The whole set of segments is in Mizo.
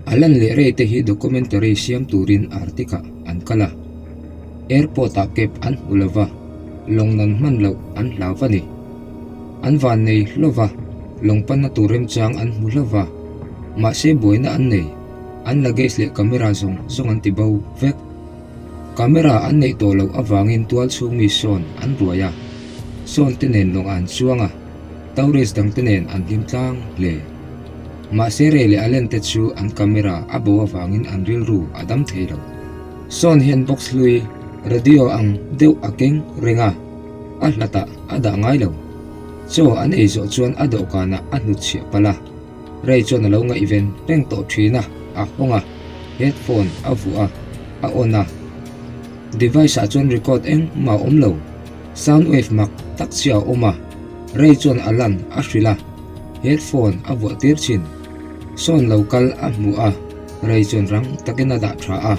Alan leh Ray te hi documentary siam turin Arctic-ah an kal a. Airport-ah cab an hmu lo va, lawng nan hman loh an hlau va ni. An van nei hlauh va, lawng panna tur remchang an hmu hlauh va. Mahse buaina an nei, an luggage leh camera zawng zawng an ti bo vek. Camera an neih tawh loh avangin tual chhung mi sawn an ruai a, sawn te nen lawng ah an chuang a, tourist dang te nen an hlim tlang hle. Mahse Ray leh Allen te chu an camera a bo avangin an rilru a dam thei lo. Sawn hian box hlui radio ang deuh a keng reng a, a hlatah a dah ngai lo. Chaw an ei zawh chuan a dawhkanah a hnutchhiah palh a. Ray chuan a lo ngaihven reng tawh thin a, a hawng a, headphone a vuah a, a on a. Device ah chuan record engmah a awm lo, sound wave mak tak chiah a awm a, Ray chuan a lan a hrilh a, headphone a vuah tir thin. Sawn lo kal a hmu a, Ray chuan rang takin a dah tha a.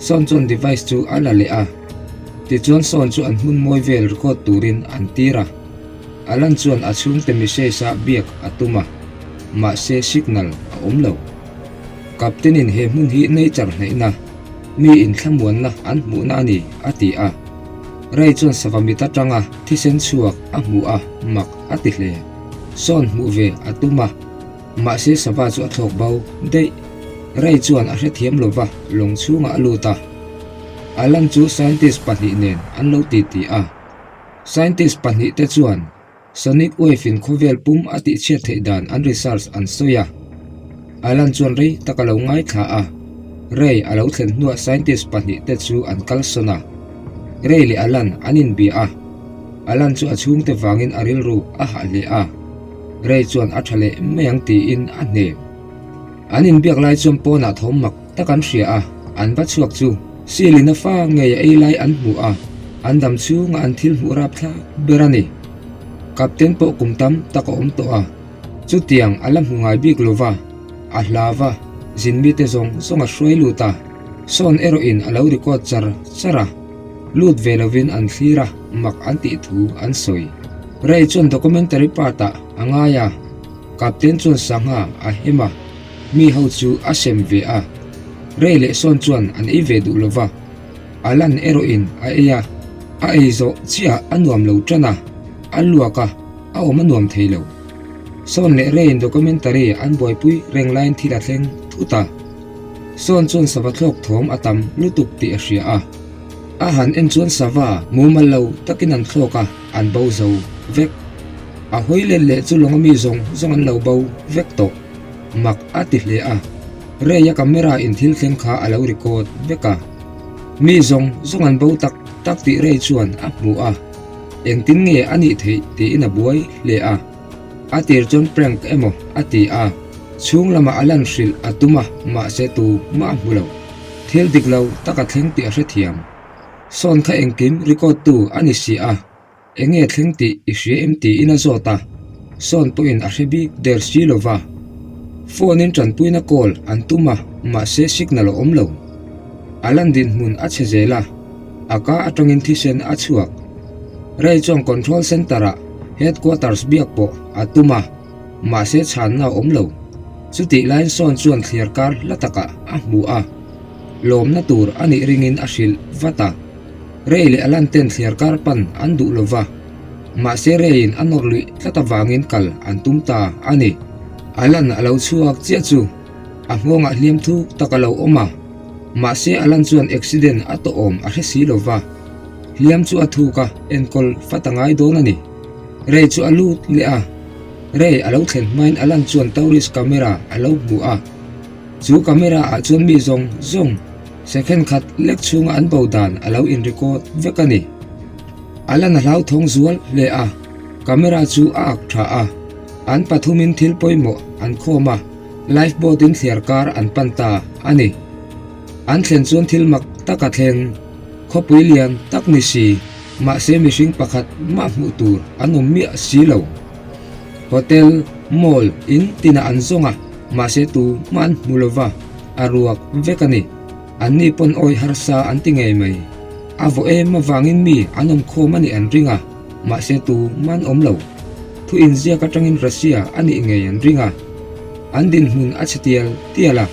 Sawn chuan device chu a la leh a, tichuan sawn chu an hmun mawi vel record turin an tir a. Alan chuan a chhungte message a biak a tum a, mahse signal a awm lo. Captain in he hmun hi nature hnaihna, mi inthlamuanna an hmuhna a ni, a ti a. Ray chuan sava mit atanga thisen chhuak a hmu a, mak a ti hle. Sawn hmuh ve a tum a, mahse sava chu a thlawk bo daih. Ray chuan a hrethiam lova lawng chhungah a lut a. Alan chu scientist pahnih nen an lo titi a. Scientist pahnihte chuan sonic wave in khawvel pum a tihchhiat theih dan an research an sawi a. Alan chuan rei tak a lo ngaithla a, Ray a lo thlen hnuah scientist pahnihte chu an kalsawn a. Ray leh Alan an inbia a, Alan chu a chhungte vangin a rilru a hah hle a, Ray chuan a tha leh mai ang tiin a hne. An inbiak lai chuan pawnah thawm mak tak an hria a, an va chhuak chu Silin a fa ngei a ei lai an hmu a, an dam chhunga an thil hmuh rap thlak ber a ni. Captain pawh kum tam tak a awm tawh a, chutiang a la hmu ngai bik lo va, a hlau a, zin mite zawng zawng a hruai lut a, sawn erawhin a lo record char char a, lut ve lovin an thlir a, mak an tih thu an sawi. Ray chuan documentary part ah a ngai a. Captain chuan sangha a hem a, mi ho chu a sem ve a. Ray leh Sean chuan an ei ve duh lova, Alan erawhin a ei a, a ei zawh chiah a nuam lo tan a, a luak a, a awm a nuam thei lo. Sean leh Ray in documentary an buaipui reng laiin thil a thleng thut a. Sean chuan sava thlawk thawm a tam lutuk tih a hria a, a han en chuan sava mumal lo takin an thlawk a, an bo zo vek. A hawi let leh chu lawng ami zawng zawng an lo bo vek tawh. Mak a ti hle a, Ray-a camera in thil thleng kha a lo record vek a. Mi zawng zawng an bo tak tak tih Ray chuan a hmu a, engtin nge a nih theih tiin a buai hle a. A tir chuan prank emaw a ti a, chhung lamah a lan hrilh a tum a, mahse tu mah a hmu lo. Thil dik lo tak a thleng tih a hrethiam. Sawn kha engkim record tu a ni si a. Enge thleng tih i hria em tiin a zawt a, sawn pawhin a hre bik der si lo va. Phone in tanpuina call an tum a, mahse signal a awm lo. A lan dinhmun a chhe zel a, a ka atangin thisen a chhuak. Ray chuan control center ah headquarters biak pawh a tum a, mahse chhanna a awm lo. Chutih laiin sawn chuan thliar kar hla takah a hmu a, lawmna tur a nih ringin a hrilh vat a. Ray leh Alan ten thliar kar pan an duh lo va, mahse Ray-in a nawr luih tlat avangin kal an tum ta a ni. Alan a lo chhuak chiah chu a nghawngah hliam thuk tak a lo awm a, mahse Alan chuan accident a tawh awm a hre si lo va, hliam chu a thuk a, enkawl fat a ngai dawn a ni. Ray chu a lut leh a, Ray a lo thlen hmain Alan chuan tourist camera a lo hmu a, chu camera ah chuan mi zawng zawng, Second khat lek chhunga an bo dan a lo in record vek a ni. A lan a hlauthawng zual hle a, camera chu a ak tha a, an pathumin thil pawimawh an khawm a, life boat in thliar kar an pan ta a ni. An thlen chuan thil mak tak a thleng, khawpui lian tak ni si, mahse mihring pakhat mah hmuh tur an awm miah si lo. Hotel, mall, in tinah an zawng a, mahse tu mah an hmu lova. A ruak vek a ni. Anni pawn awi harsa an ti ngei mai. A vaw em avangin mi an awm khawm a nih an ring a, mahse tu man awm lo. Thu inziak atangin Russia a nih ngei an ring a. An dinhmun a chhe tial tial a.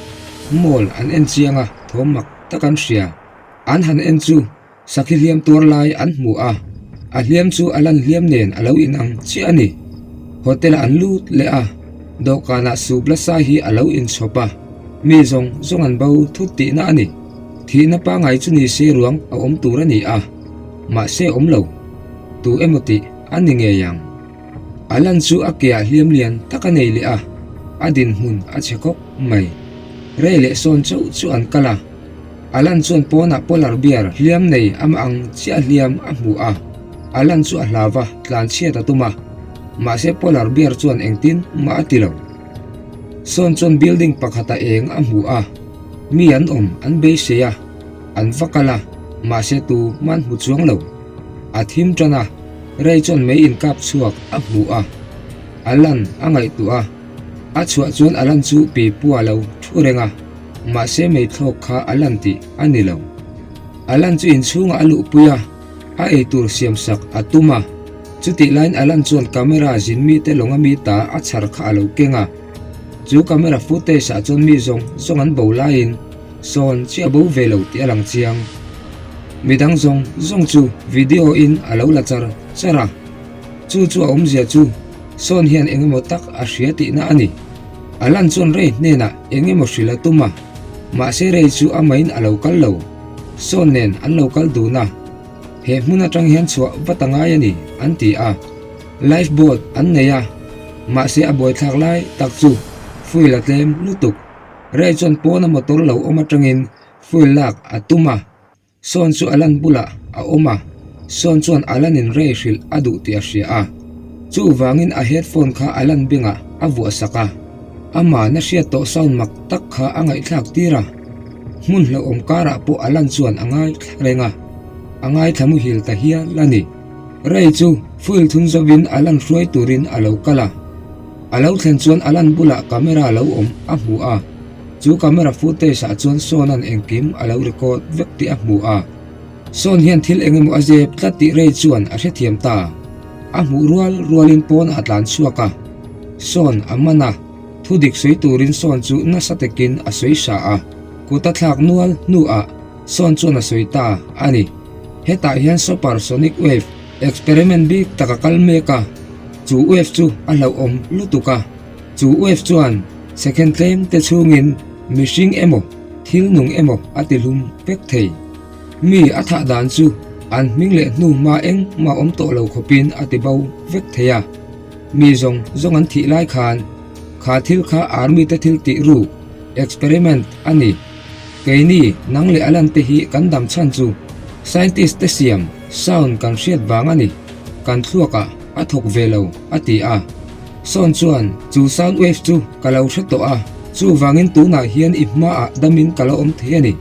Mall an en chiang a, thawm mak tak an hria. An han en chu Sakhi hliam tuar lai an hmu a, a hliam chu a lan hliam nen a lo inang chiah a ni. Hotel ah an lut leh a, dawhkanah soup la sai hi a lo inchhawp a, mi zawng zawng an bo thut tihna a ni. Thihna pangai chu ni se ruang a awm tur a ni a, mahse awm lo. Tu emaw tih a ni ngei ang. A lan chu a keah hliam lian tak a nei leh a, a dinhmun a chhe khawp mai. Rei leh sawn chauh chu an kal a. Alan chuan pawnah polar bear hliam nei amah ang chiah hliam a hmu a, Alan chu a hlau va, tlanchhiat a tum a, mahse polar bear chuan engtin mah a ti lo. Sawn chuan building pakhata eng a hmu a, mi an awm an beisei a, an va kal a, mahse tu man hmu chuang lo. A thim tan a, Ray chuan mei inkap chhuak a hmu a, Alan a ngaihtuah a, a chhuah chuan Alan chu pipua lo thu reng a. Mahse meithlawk kha a lan tih a ni lo. Alan chu inchhungah a luhpui a, a eitur siamsak a tum a. Chutih laiin Alan chuan camera zin mite lawnga mi ta a chhar kha a lo keng a. Chu camera footage ah chuan mi zawng zawng an bo laiin sawn chi a bo ve lo tih a lang chiang. Midang zawng zawng chu video in a lo la char char a. Chu chu a awmzia chu sawn hian engemaw tak a hria tihna a ni. Alan chuan Ray hnenah eng emaw hrilh a tum a, mahse Ray chu amahin a lo kal lo. Sawn nen an lo kal dun a, He hmun atang hian chhuah vat a ngai a ni, an ti a. Life boat an nei a, mahse a buaithlak lai tak chu fuel a tlem lutuk. Ray chuan pawna motor lo awm atangin fuel lak a tum a. Sawn chu Alan bulah a awm a, Sawn chuan Alanin Ray hrilh a duh tih a hria a. Chuvangin a headphone kha Alan bengah a vuah sak a, ama'n a hriat tawh sound mak tak kha a ngaihthlak tir a. Hmun hlauhawm karah pawh Alan chuan a ngaithla reng a, a ngaithla muhil ta hial a ni. Ray chu fuel thun zawin Alan hruai turin a lo kal a. A lo thlen chuan Alan bulah camera lo awm a hmu a. Chu camera footage ah chuan Sawn-a'n engkim a lo record vek tih a hmu a. Sawn hian thil eng emaw a zep tlat tih Ray chuan a hrethiam ta. A hmuh rual rualin pawnah a tlan chhuak a. Sawn a man a, thu dik sawi turin Sawn chu nasa takin a sawi hra a. Kut a thlak nual hnuah Sawn chuan a sawi ta a ni. Hetah hian super sonic wave experiment bik tak a kal mek a, chu wave chu a hlauhawm lutuk a. Chu wave chuan second tlem te chhungin mihring emaw thil nung emaw a ti hlum vek thei. Mi a thah dan chu an hming leh hnu hma engmah awm tawh lo khawpin a ti bo vek thei a. Mi zawng zawng an thih lai khan kha thil kha army te thil tih ruk, experiment, a ni. Keini nang leh Alan te hi kan dam chhan chu scientist te siam sound kan hriat vang a ni, kan thluakah a thawk ve lo a ti a. Sawn chuan chu sound wave chu ka lo hre tawh a, chuvangin tunah hian i hmaah damin ka lo awm thei a ni.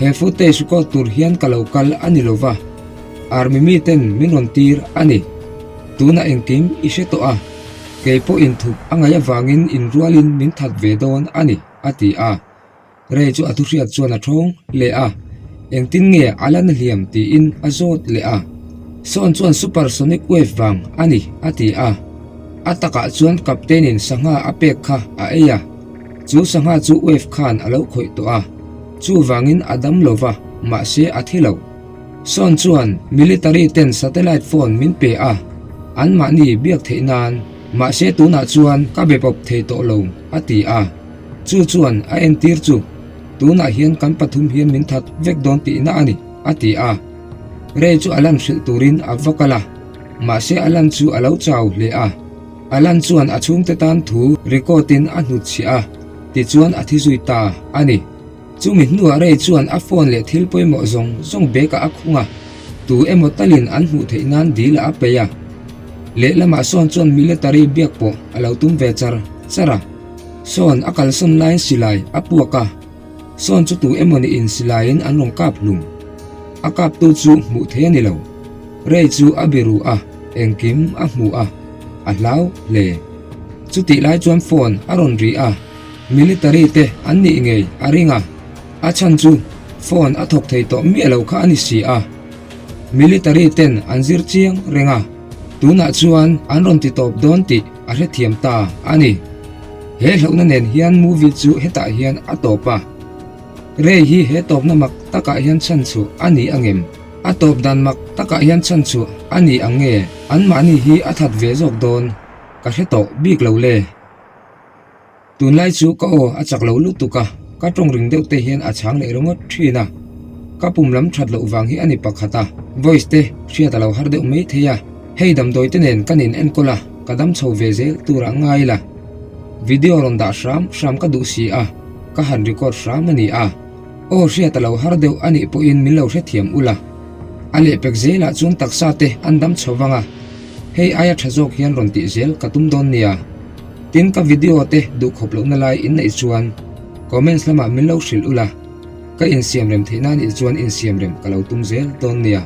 He footage record tur hian ka lo kal a ni lova, army miten min rawn tir a ni. Tunah engkim i hre tawh a, kei pawh inthup a ngaih avangin inrualin min that ve dawn a ni, a ti a. Ray chu a thuhriat chuan a thawng leh a, Engtin nge a la na hliam tiin a zawt leh a. Sawn chuan super sonic wave vang a ni a ti a. A takah chuan captain in sangha a pek kha a ei a, chu sangha chu wave khan a lo khawih tawh a, chuvangin a dam lo va, mahse a thi lo. Sawn chuan military ten satellite phone min pe a, anmahni biak theih nan, mahse tunah chuan ka be pawp thei tawh lo a ti a. Chu chuan a entir chu, Tunah hian kan pathum hian min that vek dawn tihna a ni, a ti a. Ray chu Alan hrilh turin a va kal a, mahse Alan chu a lo chau hle a. Alan chuan a chhungte tan thu record in a hnutchhiah a, tichuan a thi zui ta a ni. Chumi hnuah Ray chuan a phone leh thil pawimawh zawng zawng bag ah a khung a, tu emaw talin an hmuh theih nan dil ah a peih a. Lehlamah sawn chuan military biak pawh a lo tum ve char char a. Sawn a kalsawn laiin silai a puak a, sawn chu tu emaw niin silaiin an rawn kap hlum. A kaptu chu hmuh thei a ni lo. Ray chu a biru a, engkim a hmu a, a hlau hle. Chutih lai chuan phone a rawn ri a, military te an nih ngei a ring a, a chhan chu phone a thawk thei tawh miah lo kha a ni si a. Military ten an zir chiang reng a, tunah chuan an rawn ti tawp dawn tih a hrethiam ta a ni. He hlauhna nen hian movie chu hetah hian a tawp a. Ray hi he tawpna mak takah hian chhan chhuah a ni ang em? A tawp dan mak takah hian chhan chhuah a ni ang nge? Anmahni hi a that ve zawk dawn ka hre tawh bik lo le. Tunlai chu ka aw a chak lo lutuk a, ka tawng ring deuh te hian a chhang leh ringawt thin a. Ka pum lam that loh vang hi a ni pakhat a, voice te hriat a lo har deuh mai thei a. Hei damdawi te nen kan in enkawl a, ka dam chho ve zel turah ngai la. Video rawn dah hram hram ka duh si a, ka han record hram a ni a. Aw hriat a lo har deuh a nih pawhin min lo hrethiam ula. A lehpek zelah chuan taksa te an dam chho vang a, hei aia tha zawk hian rawn tih zel ka tum dawn nia. Tin ka video te duhkhawp lohna lai in neih chuan comments lamah min lo hrilh ula, ka insiamrem theihna nih chuan insiamrem ka lo tum zel dawn nia.